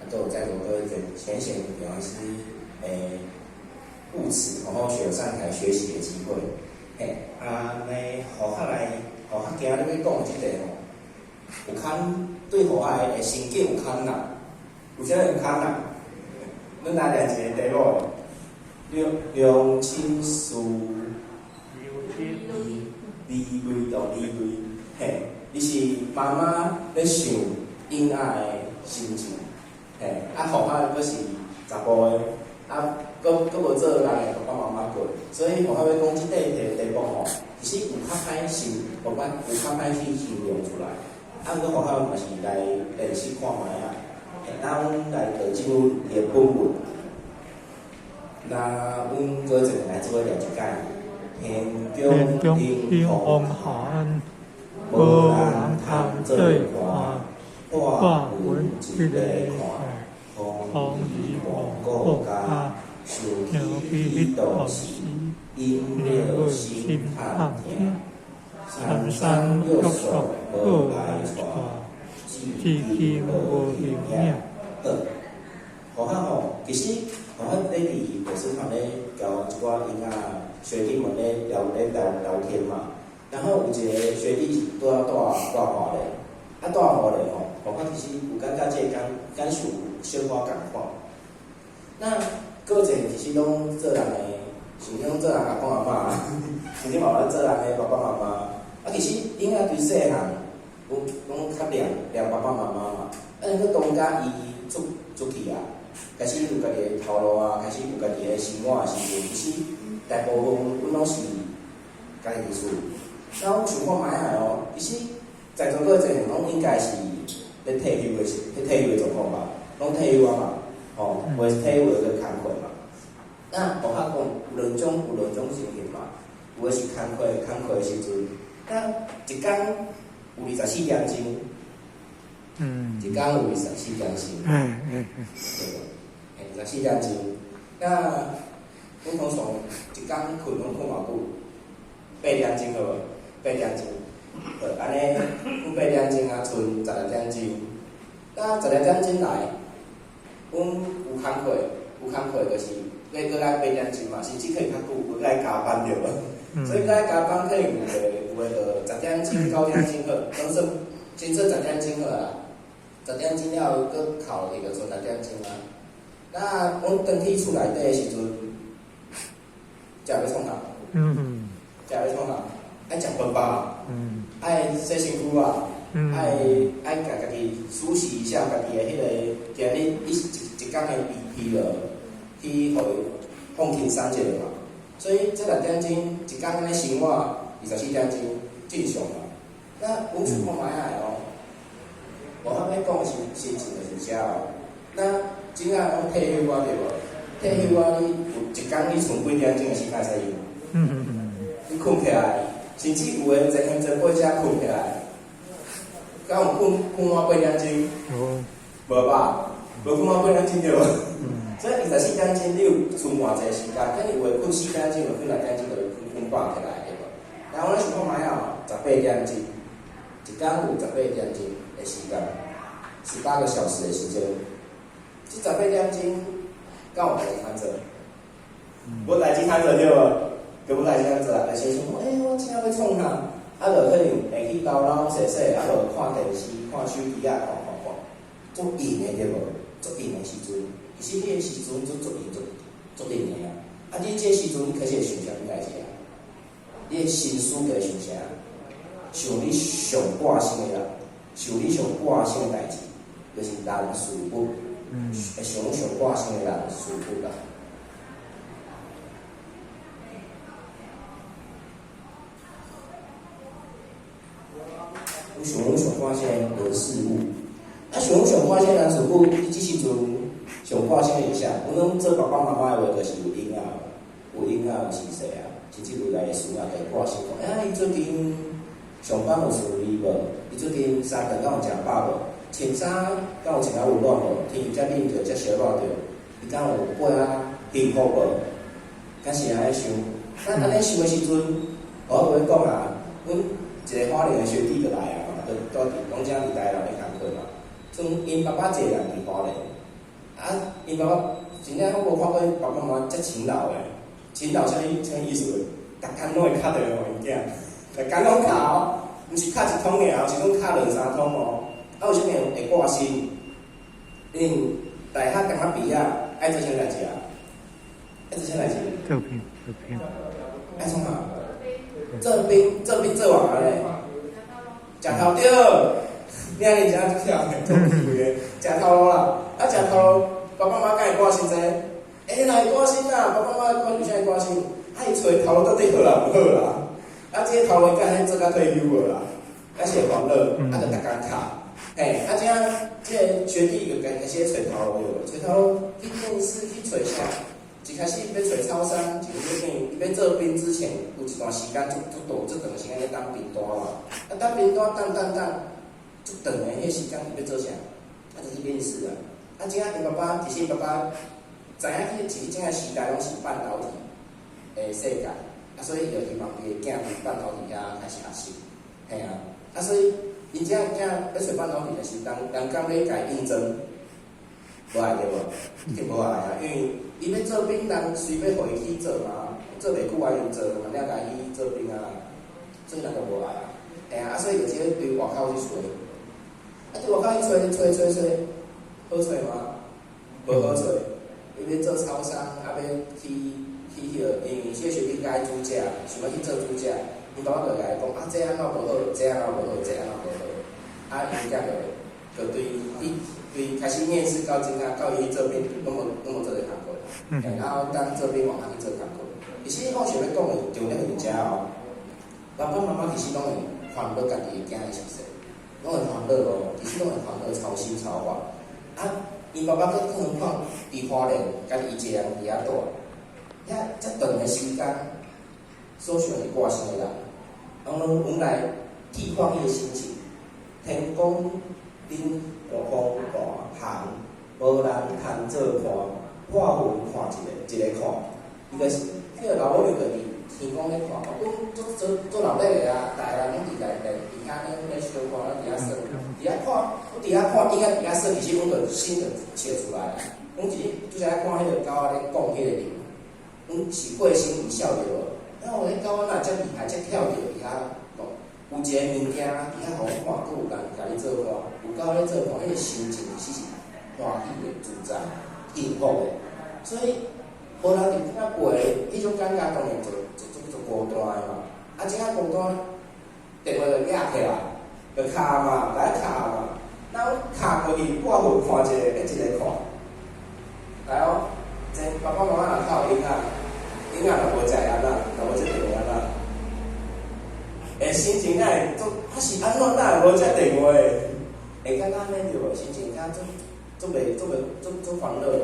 都有在座各位前贤表扬师务慈，然后学上台學習的機會。嘿，啊，那何克來，何克今日欲講的這個吼，有較對何克的心境有較難，有啥物有較難？阮來念一個題目，娘娘親事，離淚到離淚，嘿，伊是媽媽咧想嬰仔的心情，嘿，啊，何克閣是查埔的，啊，閣閣無做人的爸爸媽媽過，所以何克欲講這塊題目吼，其實有較歹形，有較有較歹去形容出來。啊，毋過何克嘛是來練習看覓啊。那阮來讀這本伊的本文，那阮閣一個來做伙念一擺。天天宮宮頂頂風風寒，無無人人通通做做伴，伴，破破云云一一个个看，看，风风雨雨无无顾家，顾家，想想起起彼彼当时，当时，隐隐了了心心痛痛疼。疼，三三山山玉玉树树无无来来带，带，至至今今无无形形影。影。好，何克吼，其實何克咧佇學生團咧交一寡囡仔學弟們咧聊咧聊聊天嘛，然後有一個學弟是拄仔住花蓮，啊住花蓮吼，何克其實有感覺這個感感受有小可仝款。那閣一個其實攏做人的，想講做人阿公阿嬤，甚至嘛有做人的爸爸媽媽。啊，其實囡仔對細漢有攏較念念爸爸媽媽嘛，啊，毋過當甲伊出出去啊，開始有家己的頭路啊，開始有家己的生活的時陣，其實大部分阮攏是家己佇厝。那阮想看覓仔哦，其實在座各位攏應該是咧退休的時，咧退休的狀況吧，攏退休啊嘛，吼，袂退休就工課嘛。那我較講有兩種，有兩種情形嘛，有的是工課，工課的時陣，那一工有24點鐘，一工有24點鐘，對無？嘿，24點鐘。那阮通常一工睏攏睏偌久？八點鐘好無？八點鐘。好，按呢，睏八點鐘啊，賰16點鐘。那16點鐘來，阮有工課，有工課就是欲閣愛八點鐘嘛，甚至可能較久，閣愛加班對無？所以閣愛加班，可能有的有的就10點鐘、9點鐘好，攏算先算十點鐘好啦。十點鐘了後，閣扣去就賰六點鐘啊。那阮轉去厝內底的時陣，食欲創啥？食欲創啥？愛食飯吧？愛洗身軀啊？愛愛共家己梳洗一下家己的彼個今日一一一工的疲疲勞，去予伊放輕鬆一下嘛。所以這六點鐘一工按呢生活24點鐘正常嘛。那阮想看覓仔哦，我較欲講的是心情就是遮哦。那真正講退休啊對無？退休啊，你有一工你賰幾點鐘的時間會使用？你睏起來，甚至有的前前前輩者睏起來，敢有睏睏滿八點鐘？無吧？無睏滿八點鐘對無？所以24點鐘你有賰偌濟時間？可能有的睏4點鐘，有的睏6點鐘，就睏睏飽起來對無？然後阮想看覓仔哦，十八點鐘，一工有十八點鐘的時間，18個小時的時間。這十八點鐘，敢有代誌通做？無代誌通做對無？就無代誌通做啊！就是想講，欸，我這欲創啥？啊，就可能會去兜攏踅踅，啊，無看電視、看手機啊，看看看，足閒的對無？足閒的時陣，其實彼個時陣足足閒足足閒的啊！啊，你這個時陣你開始會想啥物代誌啊？你的心思會想啥？想你上掛心的人，想你上掛心的代誌，就是人事物。會想上掛心的人事物啦。想上掛心的人事物，啊，想上掛心的人事物，你這時陣上掛心的是啥？阮攏做爸爸媽媽的話，就是有嬰仔，有嬰仔有生細啊，甚至未來的孫仔，就會掛心講，欸，伊最近上班有順利無？伊最近三頓敢有食飽無？穿衫敢有穿啊溫暖無？天氣遮冷著，遮燒熱著，伊敢有過啊幸福無？敢是按呢想？咱按呢想的時陣，我有咧講啊，阮一個花蓮的學弟就來啊嘛，就住佇攏遮佇台南咧工課嘛。像𪜶爸爸一個人佇花蓮，啊，𪜶爸爸真正我無看過爸爸媽媽遮勤勞的，勤勞啥物啥物意思？逐工攏會敲電話予𪜶囝，逐工攏敲哦，毋是敲一通爾，是講敲兩三通哦。啊，為啥物會掛心？因為大學剛剛畢業，愛做啥物代誌啊？愛做啥代誌？做兵，做兵。愛創啥？做兵，做兵做偌咧？食頭對，你按呢真足巧的，足智慧的，食頭路啦。啊，食頭路，爸爸媽媽敢會掛心這個？欸，來掛心啦！爸爸媽媽關有啥會掛心？啊，伊揣頭路到底好啦毋好啦？啊，這個頭路敢會做到退休無啦？還是會煩惱，啊，就逐工敲。嘿，啊，這樣這個學弟就開始揣頭路了，揣頭路去面試去揣啥？一開始欲揣超商，一個欲變，欲做兵之前，有一段時間足足長足長時間咧等兵單嘛。啊，等兵單等等等，足長的彼時間伊欲做啥？啊，就去面試啊。啊，這下𪜶爸爸其實𪜶爸爸知影去其實這個時代攏是半導體的世界，啊，所以伊就希望伊的囝佇半導體遐開始學習。嘿啊，啊，所以𪜶這囝欲揣半導體的時，人人敢欲共伊應徵，無愛對無？一定無愛啊，因為伊欲做兵，人隨欲予伊去做嘛，做袂久啊，伊做嘛了共伊做兵啊，所以人就無愛啊。嘿啊，啊，所以就直接對外口去揣，啊，對外口去揣揣揣揣，好揣嗎？無好揣。伊欲做超商，啊，欲去去彼個，因為這個學弟較愛煮食，想欲去做煮食，𪜶爸爸就共伊講，啊，這按怎無好，這按怎無好，這按怎無好，啊，𪜶囝就就對伊對開始面試到這啊，到伊去做兵，攏無做佇工課，然後當做兵往下去做工課。其實我想欲講的重點佇遮哦，爸爸媽媽其實攏會煩惱家己的囝的是啥，攏會煩惱哦，其實攏會煩惱操心操煩。啊，𪜶爸爸閣更何況佇花蓮，家己伊一個人佇遐住，遐遮長的時間，所想是掛心的人，阮攏阮來替換彼個心情。天公頂寒風大寒，無人通做伴，破雲看一个，一个看。伊就是彼個老母娘就佇天公咧看，阮足足足鬧熱的啊，逐个人攏佇內內佇遐咧咧相看，佇遐耍，佇遐看，阮佇遐看，應該佇遐耍，其實阮就心就笑出來啊。阮是拄才看彼個狗仔咧講彼個字，阮是會心一笑對無？啊，我彼狗仔哪會遮厲害，遮巧著佇遐講，有一個物件佇遐予阮看，閣有人共你做伴，有狗咧做伴，彼個心情其實是歡喜的、自在、幸福的。所以無人佇遐過，彼種感覺當然就就就就孤單的嘛。啊，這下孤單，電話就舉起來，就敲嘛，來敲嘛。那阮敲過去，掛號看一個，欸，一個看。來哦，這爸爸媽媽若較有囡仔，囡仔若無食會按怎，若無接電話按怎？會心情敢會足，啊是按怎哪會無接電話？會感覺按呢對無？心情敢足足袂足袂足足煩惱的。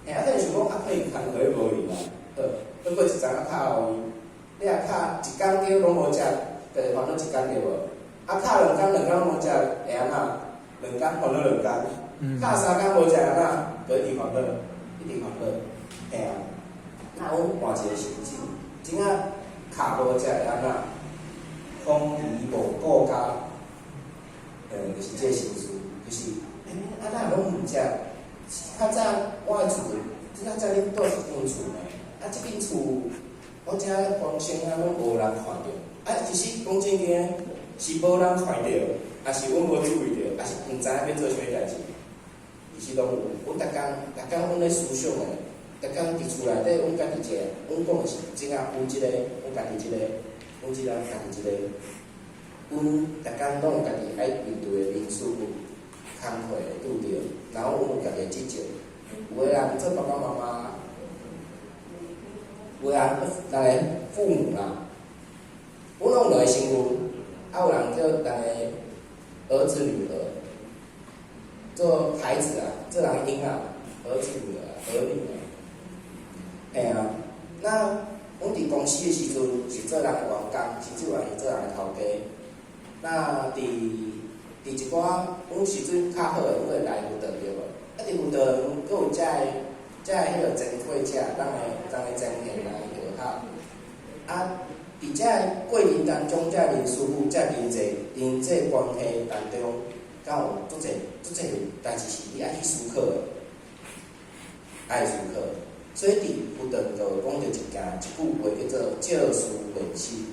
嘿，啊，可能想講啊，可以工課無去啊，好，閣過一陣仔敲予伊，你若敲一工對攏無接，就會煩惱一工對無？啊，敲兩工兩工攏無接，會按怎？兩工煩惱兩工，敲三工無接按怎？就一直煩惱，一直煩惱，嘿啊。那阮換一個心情，真正敲無接會按怎？風雨無顧家，就是這個心思，就是，欸，啊，哪會攏毋接？較早我的厝，較早恁住這間厝呢，啊，這間厝我遮光線啊攏無人看著，啊，其實講正經的，是無人看著，抑是阮無注意著，抑是毋知影欲做啥物代誌，其實攏有。阮逐工，逐工阮咧思想的，逐工佇厝內底，阮家己一个，阮講的是真啊，阮這個，阮家己這個，阮這個家己這個，阮逐工攏有家己愛面對的人事物、工課會拄著，然後阮有家己的職責。有的人做爸爸媽媽，有的人人的父母啦，阮攏有兩個身份，啊有人叫人的兒子女兒，做孩子啊，做人的囡仔，兒子女兒、兒女啊，嘿啊，那阮佇公司的時陣是做人的員工，甚至嘛是做人的頭家。那佇一寡阮時陣較好的，阮會來輔導對無？啊，佇輔導園閣有遮个遮个彼個前輩者，咱的前賢來學學。啊，佇遮个過程當中，遮人師傅、遮人際關係當中，敢有足濟足濟代誌是你愛去思考的。愛思考。所以佇佛陀就講著一件一句話叫做照事煉心。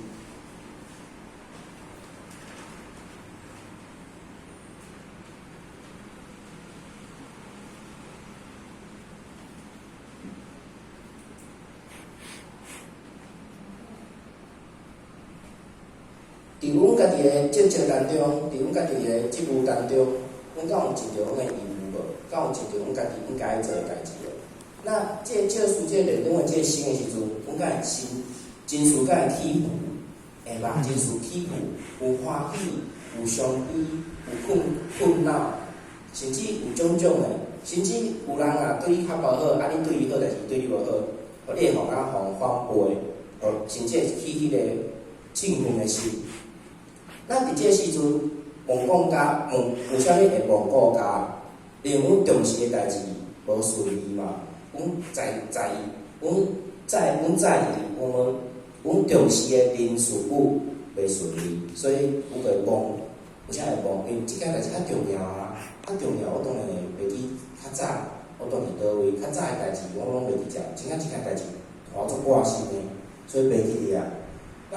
佇阮家己的職責當中，佇阮家己的職務當中，阮敢有盡著阮的義務無？敢有盡著阮家己應該做的代誌無？那這個照事這個練阮的這個心的時陣，阮敢會心情緒敢會起伏？會吧？情緒起伏，有歡喜，有傷悲，有困擾，甚至有種種的，甚至有人啊對你較無好，啊你對伊好，但是對你無好，你會予人予反背，甚至會起彼個憎恨的心。咱佇這個時陣，忘故家，忘為啥物會忘故家？因為阮重視的代誌無順利嘛，阮在在意，阮在阮在意，我們阮重視的人事物袂順利，所以阮就會忘，為啥會忘？因為這件代誌較重要啊，較重要，我當然會袂記較早，我當佇佗位，較早的代誌我攏袂記得，真正這件代誌予我足掛心的，所以袂記得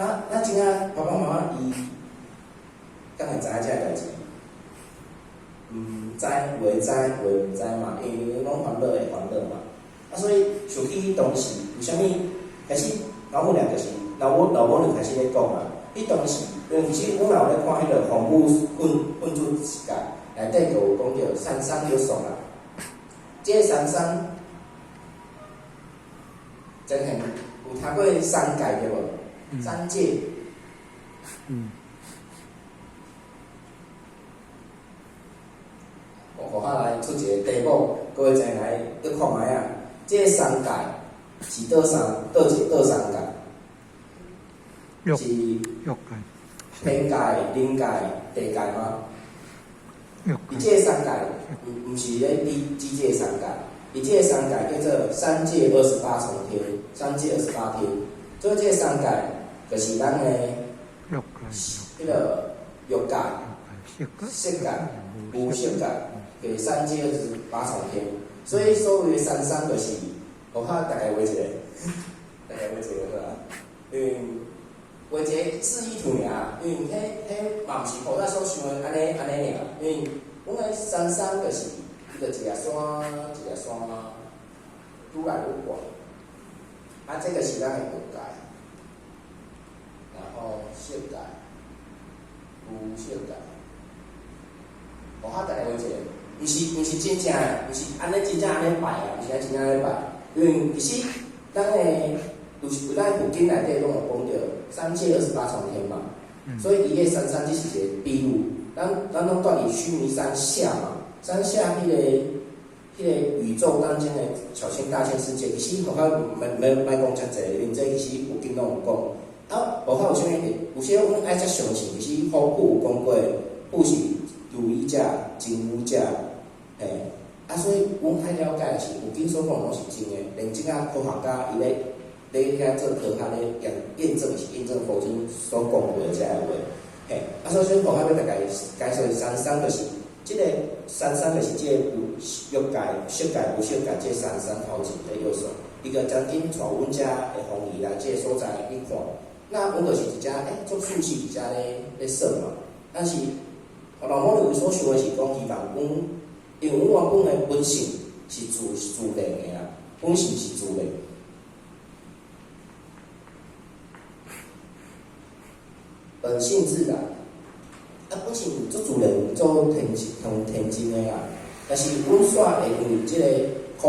啊。那真正爸爸媽媽伊敢會知影這个代誌？毋知，有的知，有的毋知嘛，因為攏煩惱會煩惱嘛。啊，所以想起彼當時，為啥物開始老母娘就是老母老母娘開始咧講啊？彼當時，因為其實阮也有咧看彼個防母訓訓主世界內底就有講著三山有數啦。這個三山，真係有聽過三界對無？三界。我互我來出一個題目，各位再來閣看覓啊？這個三界是佗三佗一佗三界？是天界、人界、地界嗎？伊這個三界，毋是咧指指這個三界，伊這個三界叫做三界二十八重天，三界二十八天。所以這個三界就是咱的彼個欲界、色界、無色界，就是三界二十八重天。所以所謂的三山就是，我看大概畫一個，大概畫一個好啊。因為畫一個示意圖爾，因為彼彼嘛毋是古早所想的按呢按呢爾，因為阮的三山就是伊就一个山一个山愈來愈懸，啊，這個是咱的欲界，然後色界、無色界，我較大概畫一個，毋是真正的，毋是按呢真正按呢拜啊，毋是按真正按呢拜，因為其實咱的有咱佛經內底攏有講著三界二十八重天嘛，所以伊個三山只是一個比喻，咱攏住佇須彌山下嘛，山下彼個宇宙當中的小千大千世界，其實無較免莫講遮濟，因為這其實佛經攏有講。啊，無較有啥物？有些阮愛才相信，其實佛母有講過，母是如意者、真武者，嘿。啊，所以阮愛了解的是，佛經所講攏是真的，連這個科學家伊咧咧遐做科學咧驗驗證，是驗證佛經所講過的這个話，嘿。啊，所以說佛較欲大概解說三山就是。這個三山就是這個有欲界、色界、無色界，這個三山頭前咧約束，伊就將緊帶阮遮的方位來這個所在去看。那阮就是佇遮做數據佇遮咧咧算嘛。但是老母娘所想的是講，希望阮，因為阮原本的本性是自然的啦，本性是自然，本性自然。啊，本性足自然、足天真、天真的啦。但是阮煞會因為這個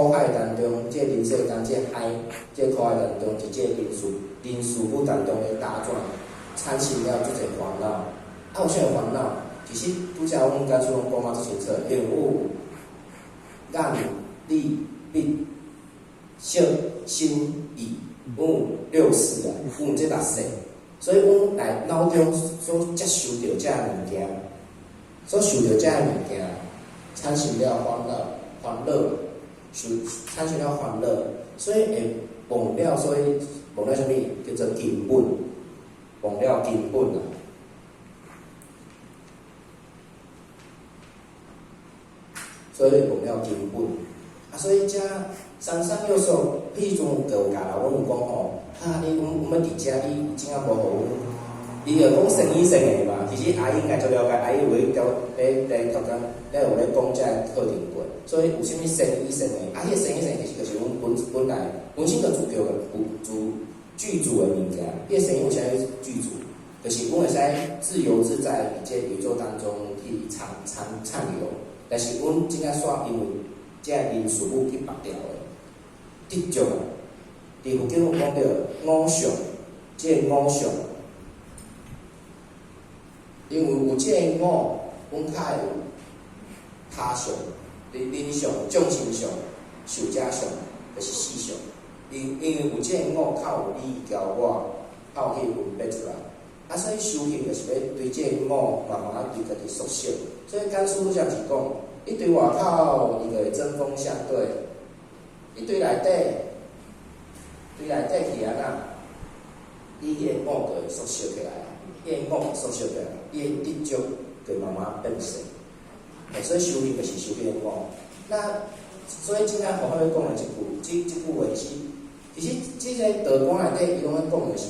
苦海當中，這個人世間、這個海、這個苦海當中，佇這個人事物當中咧打轉，產生了足濟煩惱。啊，有啥物煩惱？其實拄才阮敢說攏講啊足清楚，因為有眼、耳、鼻、舌、身、意，阮有六識啊，阮有這六識。所以，阮來腦中所接受著這个物件，所受著這个物件，產生了煩惱，煩惱，受產生了煩惱，所以會忘了，所以忘了啥物？叫做根本，忘了根本啊！所以忘了根本啊！所以遮三山六宿，彼時陣就有共老母講吼，啊，你阮阮欲佇遮，你真正無予阮，伊就講生意生的嘛。其實阿姨應該足了解，阿姨有咧教咧咧頭先咧有咧講這個課程過，所以有啥物生意生的，啊，彼個生意生其實就是阮本本來本身就自叫的自具足的物件，彼個生意有啥物具足？就是阮會使自由自在佇這宇宙當中去暢暢暢遊，但是阮真正煞因為這人事物去縛牢的。執著啊！佇佛經有講著五相，這個五相，因為有這個五，阮較會有他相、人人相、眾生相、壽者相，就是四相。因因為有這個五，較有你交我，較有去分別出來。啊，所以修行就是欲對這個五慢慢對家己熟悉。所以簡師傅才是講，伊對外口伊就會針鋒相對。伊對內底，對內底去按怎？伊彼個五就會縮小起來，彼個五縮小起來，伊的執著就慢慢變細。所以修行就是修彼個五。那所以今仔佛法欲講的這句，這這句話是，其實這個道觀內底，伊攏咧講的是，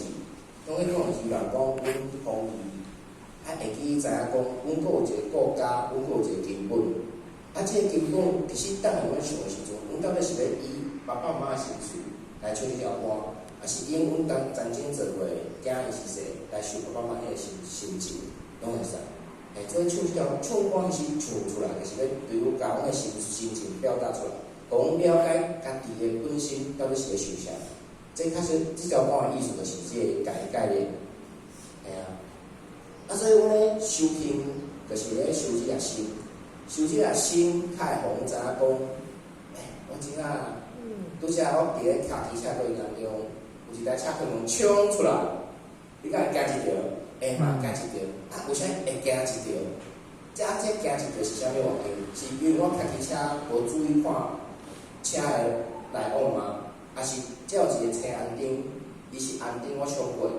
攏咧講希望講，阮風儀啊會記知影講，阮閣有一個國家，阮閣有一個根本。啊，這個根本其實當阮想的時陣，阮到底是欲以爸爸媽媽的身軀來唱這條歌，抑是以阮當曾經做過囝伊是誰來想爸爸媽媽彼個心心情，攏會使。欸，所以唱這條唱歌其實唱出來，就是欲對阮共阮的心心情表達出來，予阮了解家己的本心到底是咧想啥。這確實這條歌的意思就是這個概概念。嘿啊，啊，所以阮咧修行，就是咧修這個心。修這個心，較會予阮知影講，欸，我真正拄才我佇咧騎機車過程當中，有一台車突然衝出來，你敢會驚一著？會嘛，驚一著。啊，為啥會驚一著？這啊，這驚一著是啥物原因？是因為我騎機車無注意看車的來往嗎？抑是這有一個青紅燈，伊是紅燈我衝過，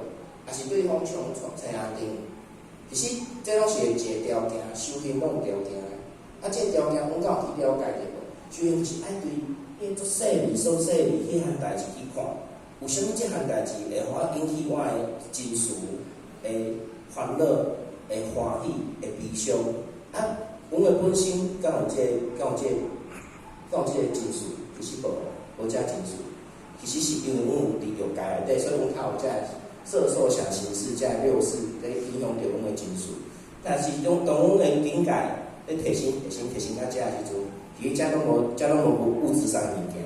抑是對方衝青紅燈？其實這攏是一個條件，修行攏有條件的。啊，這個條件阮敢有去了解著無？修行是愛對彼足細膩、所細膩彼項代誌去看，有啥物這項代誌會予我引起我的情緒的煩惱、會歡喜、會悲傷？啊，阮的本身敢有這個、敢有這個、敢有這個情緒？其實無，無這情緒。其實是因為阮有佇欲界內底，所以阮較有這個色受想行識這六識咧影響著阮的情緒。但是當當阮的境界咧提升、提升、提升到遮的時陣，其實遮攏無，遮攏無物質上的物件，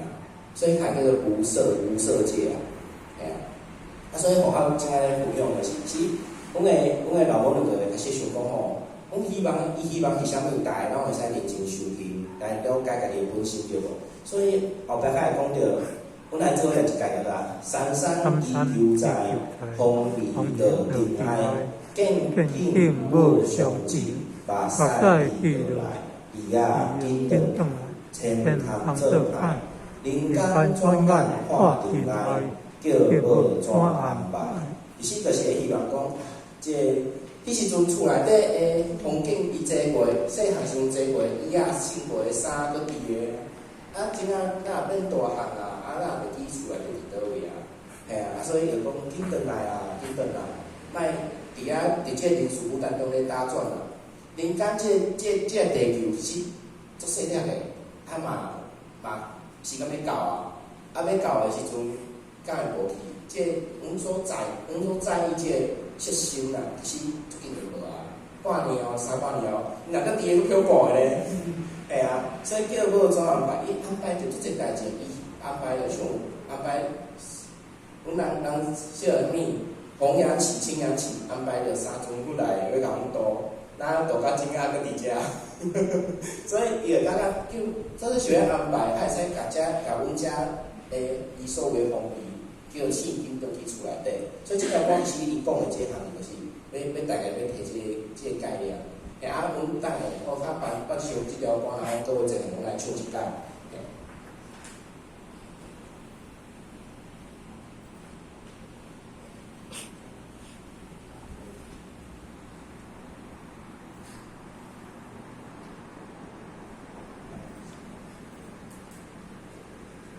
所以較叫做無色無色界啊，嘿啊。啊，所以佛法真愛分享的是，其實阮的阮的老母娘就會開始想講吼，阮希望伊希望是啥物，大家攏會使認真修行，來了解家己的本心對無？所以後壁較會講著，阮來做伙一概念啦，三山祈求在，風味落塵埃，見景無相知，目屎滴落來，兒仔緊轉來，千通做歹，人間轉眼化塵埃，叫母怎安排？其實就是會希望講，這個彼時陣厝內底的風景，伊坐過，細漢時陣坐過，椅仔穿過的衫閣佇個，啊，這仔若變大漢啊，啊，若袂記厝內底佇佗位啊？嘿啊，啊，所以就講緊轉來啊，緊轉來，莫佇遐佇這個人事物當中咧打轉啊。人間這這這個地球其實足細粒的，啊嘛嘛時間欲到啊，啊欲到的時陣，敢會無去？這阮所在，阮所在意這個色身啊，其實足緊就無啊。半年後、三半年後，若閣佇個閣抾過咧，嘿啊，所以叫母怎安排？伊安排著足濟代誌，伊安排著像安排，阮人人說啥物？紅陽起、青陽起，安排著三尊佛來欲共阮度，咱度到今仔閣佇遮，所以伊就感覺叫，做是想欲安排，啊會使共遮共阮遮的伊所有的風味叫請緊轉去厝內底。所以這條歌其實伊講的這項就是欲欲大概欲提這個這個概念。嘿啊，阮等下我較放放唱這條歌，然後閣有一個人來唱一擺。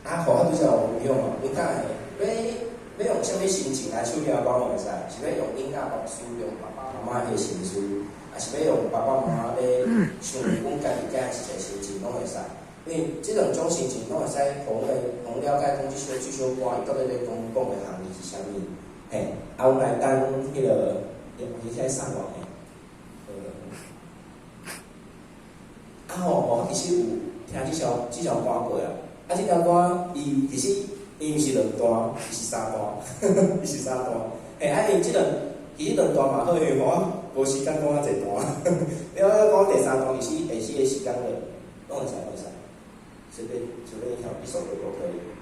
啊，予我拄才有分享嘛，阮敢會欲用啥物心情來唱這歌攏會使，是欲用囡仔目思量爸爸媽媽彼个心思，抑是欲用爸爸媽媽咧想阮家己囝的一个心情攏會使。因為這兩種心情攏會使，予阮會予阮了解講這首歌伊到底咧講講的含義是啥物。嘿，啊，阮來等彼个，我現在上網的，啊吼，我其實有聽這首歌過啊。啊，這條歌伊其實伊毋是兩段，伊是三段，伊是三段。嘿，啊，因這兩其實兩段嘛好，因為我無時間講遐濟段。你我講第三段，其實下死的時間就攏會使，攏會使，隨便隨便一條一首歌都可以。